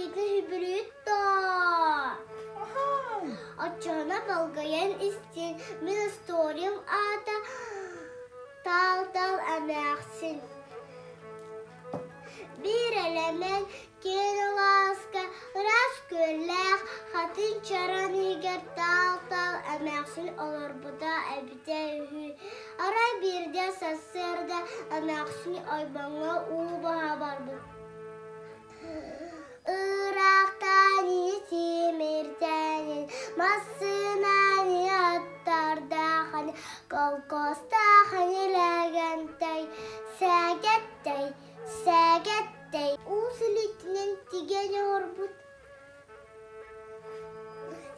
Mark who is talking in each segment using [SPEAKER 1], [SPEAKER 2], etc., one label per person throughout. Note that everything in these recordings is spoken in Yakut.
[SPEAKER 1] кэпсэтиитин үбүрүйүт доо? Оччоҕуна болҕойон истиҥ, мин историям аата Таал-таал эмээхсин. Биир элэмэн киэҥ алааска ыраас күөллээх хатыҥ чараҥ иһигэр таал-таал эмээхсин олорбута эбитэ үһү. Арай биирдэ сарсыарда эмээхсин ойбоҥҥо уу баһа барбыт. Ыраахтаани тимирдээнин, массыынаны аттардаахын, колхозтаахын илэгэнтэй, сээгэттэй, сээгэттэй. Уус илиитинэн тигэн оҥорбут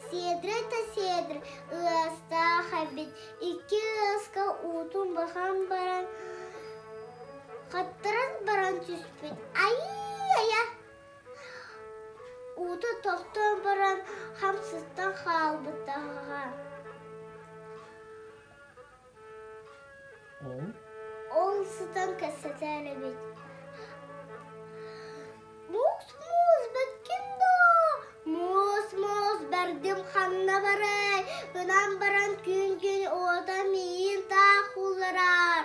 [SPEAKER 1] Сиэдэрэй да сиэдэрэй ыастаах эбит, икки ыаска уутун бахан баран хаттаран баран түспүт. Айыы-айа! Уута тохтоон баран хам сыстан хаалбыттаҕа.
[SPEAKER 2] Ол?
[SPEAKER 1] Ол сытан кэпсэтэр эбит. Муус-муус бэккин доо, муус-муус бэрдим ханна барай, гынан баран күн-күн уота миин таах уулларар.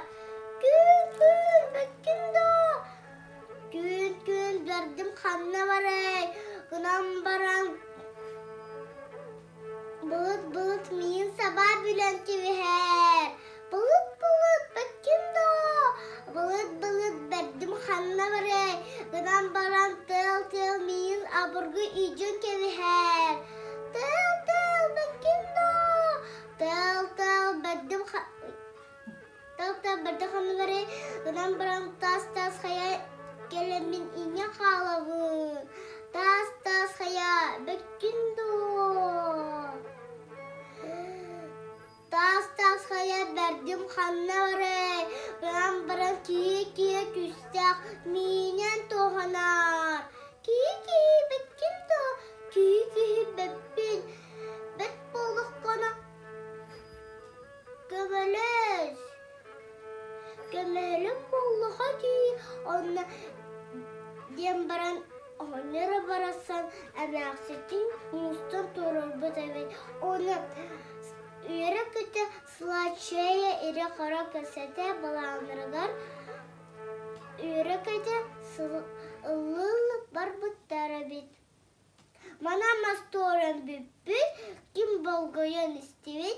[SPEAKER 1] Күн-күн бэккин доо, күн-күн бэрдим ханна барай, гынан баран Былыт-былыт миин саба бүлэн кэбиһэр. Былыт-былыт бэккин доо, былыт-былыт бэрдим ханна барай, гынан баран тыал-тыал миин обургу илдьэн кэбиһэр. Тыал-тыал бэккин доо, тыал-тыал бэрдим тыал-тыал бэрдим ханна барай, гынан баран таас-таас хайа кэлэммин инньэ хаалабын. Таас-таас хайа бэккин дуо? Таас-таас хайа бэрдим ханна барай? Баран баран киһи-киһи түстээх миинэн туһанар. Киһи-киһи бэккин дуо? Киһи-киһи бэппин. Бэт буоллаххына көмөлөс. Көмөлөм буоллаҕа дии, онно диэн баран оҕонньор барахсан эмээхситин муустан туруорбут эбит. Уонна үөрэ-көтө сылааччыйа ирэ-хоро кэпсэтэ балаҕаннарыгар үөрэ-көтө ыллыы барбыттар эбит. Манан остуоруйам бүппүт, ким болҕойон истибит.